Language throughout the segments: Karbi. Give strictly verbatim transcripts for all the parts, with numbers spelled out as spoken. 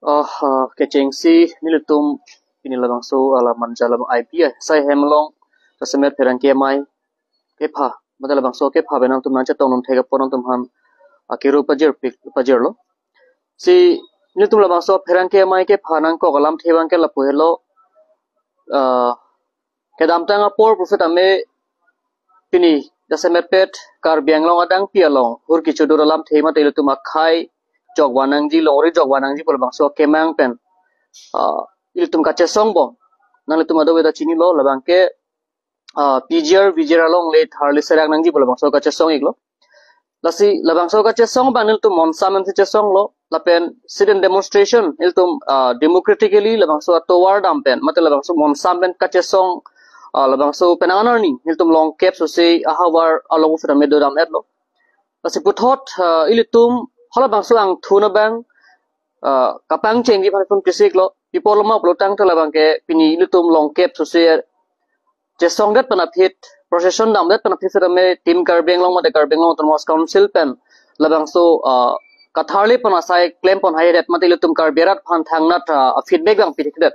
Oh, uh, kechengsi nelitum pini labangso ala Manja labang I P I sai hem along jasemet pherangke amei kepha, mate labangso kepha pen nangtum nangchetong num thek apot nangtum aphan akiru pajir pik pajirlo. Si nelitum labangso pherangke amei kepha nangkok alamthe abangke lapu helo, uh, kedamtang apor pusitame pini jasemetpet Karbi Anglong adangpi along hur kechodur alamthe mate ilitum akhei jokvan nangji, longri jokvan nangji pu labangso akemang pen, ah, ilitum kachesong bom. Nanglitum kadokave ta chinilo, labangke, ah, P G R V G R alongle tharli serak nangji pu labangso kachesong iklo. Lasi labangso kachesong abang nelitum monsam pensi chesonglo, lapen sit-in demonstration nelitum, ah, democratically labangso atovar dam pen mate labangso monsam pen kachesong, ah, labangso penang an arni nelitum longkep sose ahavar along pusitame dodam-etlo. Lasi puthot, ah, ilitum halabangso angthun abang, ah, kapangchengji aphan ilitum kesiklo. Pi apotlo ma pulotangte labangke pini ilitum longkep sose chesongdet pen aphi, procession damdet pen aphi sitame Team Karbi Anglong mate Karbi Anglong Autonomous Council pen labangso, ah, katharli pon asai klem pon haidet mate ilitum Karbi arat aphan thangnat, ah, feedback abang pithikdet.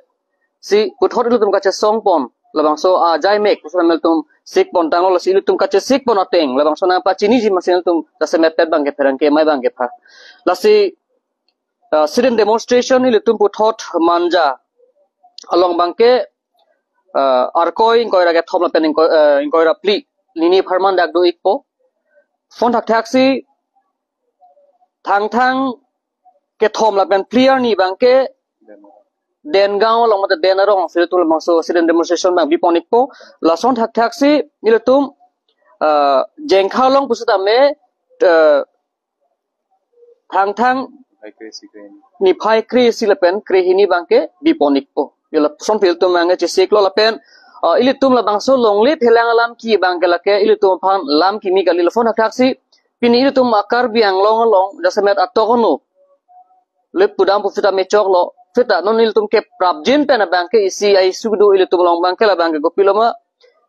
Si puthot ilitum kachesong pon labangso ajai mek pusitame ilitum sik pon tanglo, lasi ilitum kachesik pon ateng labangso nangpachiniji masi ilitum jasemetpet abangke pherangke amei abangke pha. Lasi, ah, sit-in demonstration ilitum puthot Manja along abangke, ah, Arkoi ingkoi ra kethom lapen ingkoi, ah, ingkoi ra phli nini apharman dak do-ikpo. Lason thakthaksi Thangthang kethom lapen phli arni abangke Dengaon along mate Den arong si ilitum labangso sit-in demonstration abang bipon-ikpo. Lason thakthaksi ilitum, ah, Jengkha along pusitame, ah, Thangthang niphai kre-isi lapen krehini abangke bipon-ikpo. Yo lason pi ilitum abangke chesiklo lapen, ah, ilitum labangso longle phelang alam ke abangke lake ilitum aphan lam kimi kali. Lason thakthaksi pini ilitum a-Karbi Anglong along jasemet atok ono le pudam pusitame choklo. Seta non ilitum keprapjin pen abangke isi a-issue do ilitum along abangke labangke kopiloma,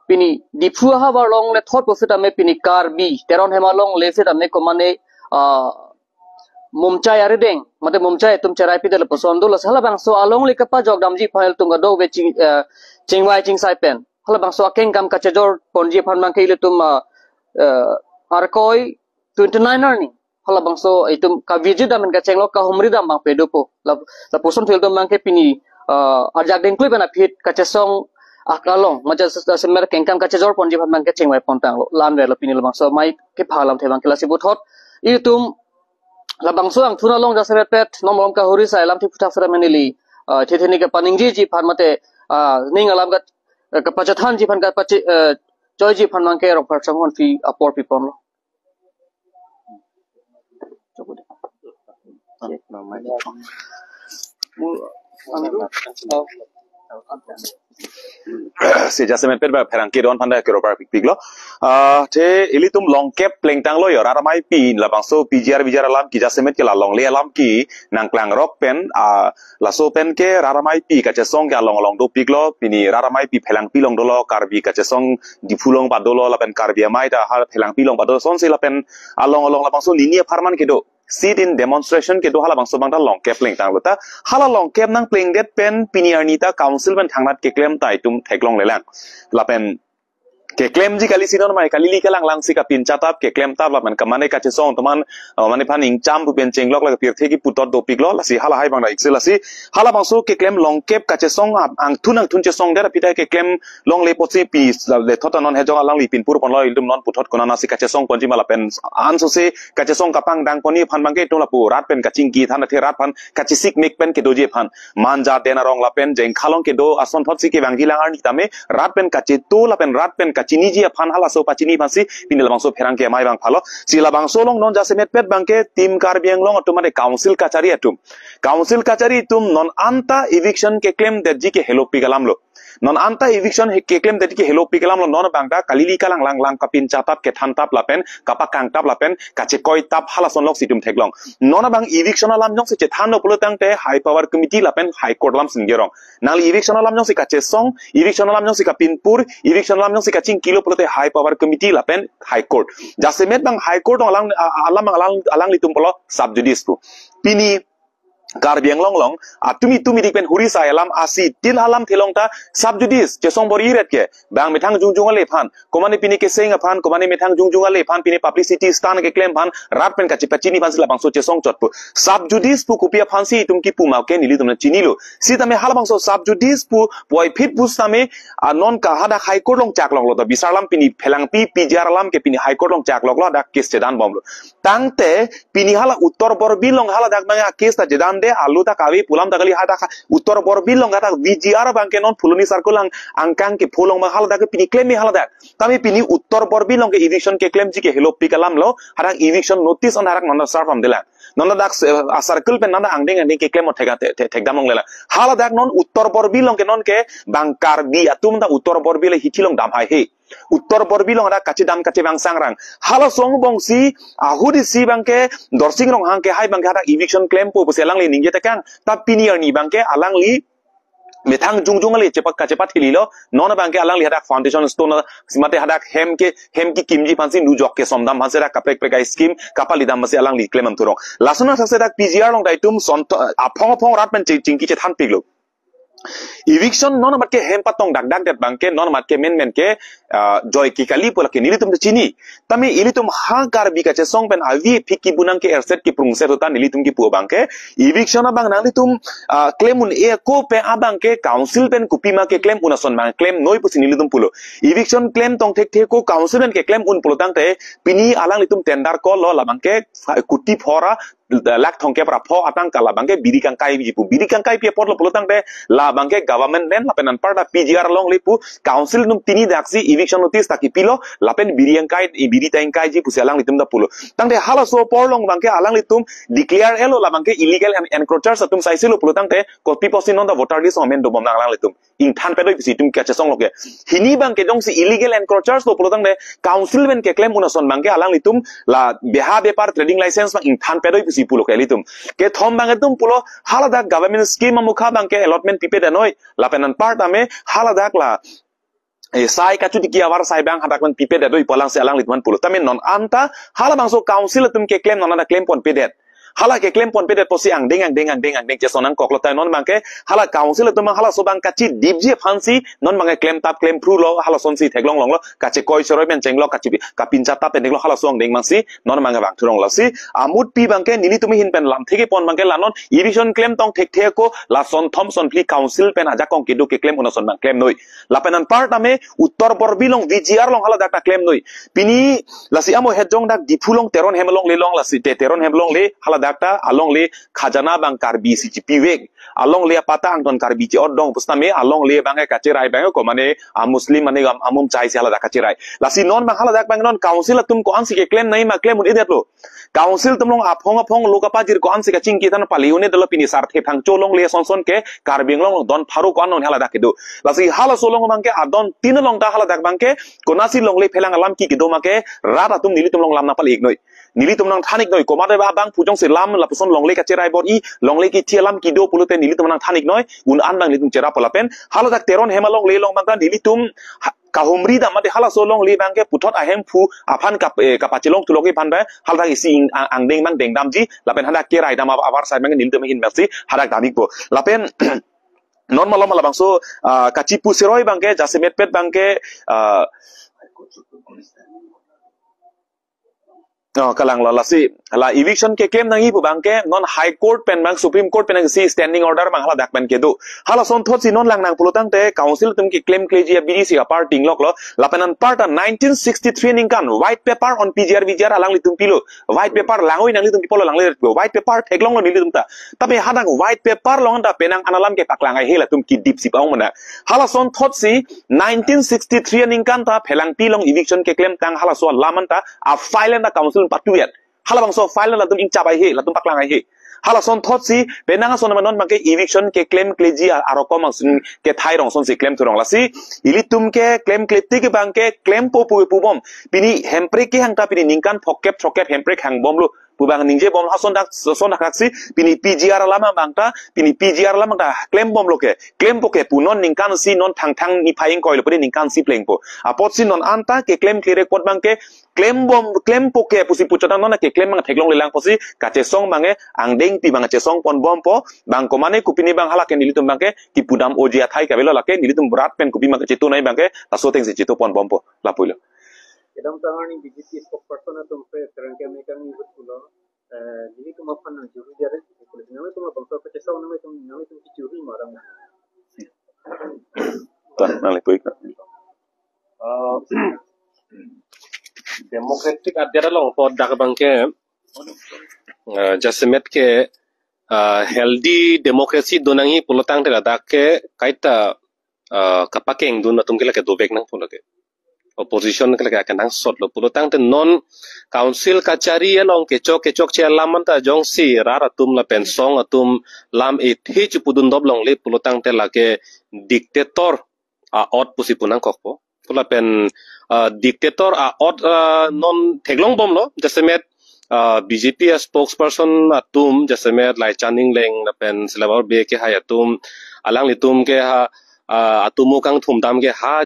pini Diphu ahavar along le thot pusitame pini Karbi Teron Hema alongle sitame komane, ah, mumchai arideng mate mumchai atum cherai pide lapuson do. Lasi halabangso alongle kapajok damji aphan ilitum kadokave ching, ah, chingvai chingsai pen halabangso akengkam kachejor ponji aphan abangke ilitum, ah, ah, Arkoi twenty-nine arni halabangso itum kaviji dam pen kachenglo, kahumri dam abang pedopo. La, lapuson pi ilitum abangke pini, ah, ajak dengklui pen aphi kachesong akalong mate jasemet kengkam kachejor ponji aphan abangke chingvai pon tanglo. La-an avelo pini labangso amei kepha alamthe abangke. Lasi puthot ilitum labangso angthun along jasemetpet non malom kahuri sai alamthe aphuthak sitame neli, ah, thetheni kapaningjiji aphan mate, ah, ning alam ka, eh, kapachethanji aphan kapache, eh, choiji aphan abangke Rongphar Chongkon aphi apor piponlo. Si jasemetpet ba pherangke don aphan ta kero parpikpiklo. Ah, te ilitum longkep plengtanglo yo, rat ameipi labangso P G R V G R alam ke jasemet ke la longle alam ke nangklangrok pen, ah, laso pen ke rat ameipi kachesong ke along along dopiklo, pini rat ameipi Phelangpi along dolo, Karbi kachesong Diphu along padolo, lapen Karbi amei ta ha Phelangpi along padolo, lasonsi lapen along along labangso nini apharman kedo sit-in demonstration kedo halabangso abang ta longkep plengtanglo ta. Hala longkep nangplengdet pen pini arni ta council pen thangnat keklem ta itum theklonglelang. Lapen keklemji kali si non mai, kalili kalang lang si kapin chatap, keklem tap lapen kamane kachesong atum an, uh, mane aphan ingcham pu pen chenglok la pirthe kipu tot dopiklo, lasi halahai abang da ikse, lasi halabangso keklem longkep kachesong ap-, angthun angthun chesongdet aphi ta keklem longle apotsi pi le thot non hejong alangli pinpur ponlo, ilitum non puthot konatsi kachesong ponji ma lapen ansose kachesong kapangdang ponji aphan abangke itum lapu rat pen kachingki than athe rat aphan kachesik mek pen kedoji aphan. Manja Den arong lapen Jengkha along kedo ason thotsi kevangji lang arni tame rat pen kacheto lapen rat pen kachiniji aphan halaso pachini aphansi pini labangso pherangke amei abang phalo. Si labangso along non jasemetpet abangke Team Karbi Anglong atum mane council kachari atum. Council kachari atum non anta eviction keklemdetji ke helopik alamlo. Non anta eviction he-, keklemdetji ke helopik alamlo, non abang ta kalili kalang lang lang kapin chatap kethan tap lapen kapakang tap lapen kachekoi tap halason lok si itum theklong. Non abang eviction alam jongsi chethanlo pulo tangte High Power Committee lapen High Court alam si ningjerong. Nangli eviction alam jongsi kachesong, eviction alam jongsi kapinpur, eviction alam jongsi kachingkilo pulote High Power Committee lapen High Court. Jasemet abang High Court along alang, a-, alam abang alang, alanglitum pulo sub judice pu. Pini Karbi Anglong along, atum itum idik pen huri sai alam asi tin alam thelong ta sub judice chesong bor-iret ke, bang methang jongjong ale aphan, komane pini keseng aphan, komane methang jongjong ale aphan, pini publicity stunt keklem aphan, rat pen kachepachini aphan si labangso chesong chot pu. Sub judice pu kopi aphan si itum kipu ma ke nelitum nangchinilo. Sitame halabangso sub judice pu puvoiphit pu sitame, ah, non ke hadak High Court along chakloklo ta bisar alam pini phelangpi P G R alam ke pini High Court along chakloklo, hadak case chedan bomlo. Tangte pini hala Uttar Borbil along haladak abang a case ta chedan de, alu ta kave pu alam ta kali, hadak Uttar Borbil along hadak V G R abang ke non Phuloni circle along angkang kepho along abang haladak ke pini klem me haladak. Tame pini Uttar Borbil along ke eviction keklemji ke helopik alam lo, hadak eviction notice an hadak non serve damdelang. Non hadak, eh, a circle pen non angdeng angdeng keklem o thek, thek, thek, thekdam longlelang. Haladak non Uttar Borbil along ke non ke bang Karbi atum ta Uttar Borbil hithi along dam haihe. Uttar Borbil along hadak kachedam kachevang sangrang. Halaso angbong si, ahut isi abang ke Dorsing Ronghang ke hai abang ke hadak eviction klempo pusi alangli ningje tekang. Ta pini arni abang ke alangli methang jongjong ale chepat kachepat hililo. Non abang ke alangli hadak foundation stone, simate hadak hem ke, hem kekimji aphan si nujok kesomdam aphan si hadak kaprek prek a scheme kapali dam aphan si alangli klem am thurong. Lason asaksi hadak P G R along ta itum son tho-, aphong aphong rat pen ching-, chingki chethanpiklo. Eviction non amat ke hem patong dakdak det abang ke, non amat ke menmen ke, ah, joike kali pu lake nelitum ta chini. Tame ilitum ha Karbi kachesong pen avi phiki bunang ke erset kiprungset uta nelitum kipu abang ke, eviction abang nanglitum, ah, klem un-e ako pen abang ke council pen kopi ma keklem un ason abang klem noi pusi nelitum pulo. Eviction klem tong thekthe ako council pen keklem un pulo tangte pini alanglitum tender call lo, labang ke kuti phora lakh thomkep ra pho atangka labang ke biri kangkaiji pu. Biri kangkaipi apotlo pulo tangte labang ke government land lapen anparta P G R alongle pu council atum tinidak si eviction notice ta kipilo lapen biri angkai, biri ta ingkaiji pusi alanglitum ta pulo. Tangte halaso apor along abang ke alanglitum declare elo labang ke illegal en-, encroachers atum saisilo pulo tangte kopi pusi non ta voter list amend dobomnang alanglitum. Ingthan pedoi pusi itum kachesong lo ke. Hini abang ke jongsi illegal encroachers lo pulo tangte council pen keklem un ason abang ke alanglitum la beha bepar trading license abang ingthan pedoi pusi pulo ke ilitum. Kethom abang itum pulo haladak government scheme amukha abang ke allotment pipedet noi. Lapen anparta me haladak la, eh, sai kachutiki avarsai abang hadak pen pipedet doi pu alang si alanglitum aphan pulo. Tame non anta halabangso council atum keklem non anta klem ponpedet. Hala keklem ponpedet pusi angdeng, angdeng, angdeng, angdeng chesong nangkoklo, tai non abang ke hala council atum abang halaso abang kachidipji aphan si non abang ke klem tap klem phrulo, halason si theklong longlo, kachekoi cheroi pen chenglo, kachi kapincha tap pen chenglo, halaso angdeng abang si non abang ke vang thurong. Lasi amutpi abang ke nelitum ahin pen lamthe kepon abang ke la non eviction klem tong thekthe ako la son thom son phli council pen ajakong kedo keklem un ason abang klem noi. Lapen anparta me Uttar Borbil along V G R along haladak ta klem noi. Pini lasi amo het jong dak Diphu along Teron hem alongle along, lasi te Teron hem alongle haladak ta alongle khajana abang Karbi si chipivek. Alongle apatta angton Karbi che-ot dong pusitame alongle abang ke kacherai abang ko mane a Muslim mane am-, amum chai si haladak kacherai. Lasi non abang haladak abang non council atum ko-an si keklem noi ma klem un-edetlo. Council atum along aphong aphong lo kapajir ko-an si kachingki than pali un-edetlo, pini Sarthe Phangcho alongle son son ke Karbi Anglong along don pharo ko-an non haladak kedo. Lasi halaso along abang ke adon tin along ta haladak abang ke konasi longle phelang alam ki kedo ma ke rat atum nelitum along lam nangpal-ik noi. Nelitum nangthan-ik noi, komat abang phu jongsi lam lapuson longle kacherai bor-i, longle kithi alam kedo pulote nelitum nangthan-ik noi, un an abang nelitum cherappo lapen haladak Teron hem alongle along abang ta nelitum ha-, kahumri dam mate halaso alongle abang ke puthot ahemphu aphan kap-, eh, kapachelong thulo ke aphan abang haladak isi ing-, a-, angdeng abang dengdamji lapen hadak kerai dam a-, avarsai abang nelitum ahin pen si hadak dam-ikpo. Lapen non malom labangso, ah, kachipu cheroi abang ke jasemetpet abang ke, ah, oh, kalanglo, lasi la eviction keklem nangji pu abang ke non High Court pen abang Supreme Court pen si standing order abang haladak pen kedo. Halason thot si non lang nang pulo tangte council atum keklemkleji abidi si apar tingloklo. Lapen anparta nineteen sixty-three aningkan white paper on P G R V G R alanglitum pilo. White paper langoi nanglitum pi pulo, langle white paper theklonglo nelitum ta. Tapi hadak white paper along ta penang an alam kepaklang haihe, latum kedip si pa-ong mena. Halason thot si nineteen sixty-three aningkan ta Phelangpi along eviction keklem tang halaso alam an ta a file an ta council patu-et. Halabangso file an latum ingchap haihe, latum paklang haihe. Halason thot si penang ason non abang ke eviction keklemkleji a-, arokom angsun kethai rong son si klem thurong. Lasi ilitum keklemkle tik abang ke klempo pu pubom. Pini Hemprek kehang ta pini ningkan phokep throkkep Hemprek hangbomlo. Pu abang ningje bom ha ason dak, ason dak si pini P G R alam abang ta, pini P G R alam ta klem bomlo ke, klempo ke pu non ningkan isi, non Thangthang niphai ingkoi lo pu de ningkan isi plengpo. Apotsi non anta keklem klerek apot abang ke klem bom, klempo ke pusi pu chot an non keklem abang theklonglelang pusi kachesong abang ke angdengpi abang chesong pon bompo. Bang komane kopine abang hala ke nelitum abang ke kipu dam oji athai kavelo, lake nelitum rat pen kopi abang ke chetu nai abang ke laso ateng si chetu pon bompo, lapu lo. Kedamtang arni B J P spokesperson atum pe terang ke mekang ni pulo. Eh, nelitum aphan nang juri jare, nelitum abang so kachesong nelitum, nelitum kechuri marang. Ta, nang le puik na. Eh, democratic adet along pu dak abang ke, eh, jasemet ke, eh, healthy democracy do nangji pulotangte ladak ke kaita, eh, kapakengdun atum ke lake dovek nangpo lake. Opposition ke lake akenangsot lo pulotangte non council kachari along kechok kechokche alam anta jongsi rat atum lapen song atum lam ethe chepudun dop longle pulotangte lake dictator a-ot pusi pu nangkokpo. Pu lapen, ah, dictator a-ot, ah, non theklong bomlo, jasemet, ah, B J P a-spokesperson atum, jasemet Laichan Engleng lapen Silabor Bey kehai atum, alanglitum ke ha, ah, atomo kangthum dam ke ha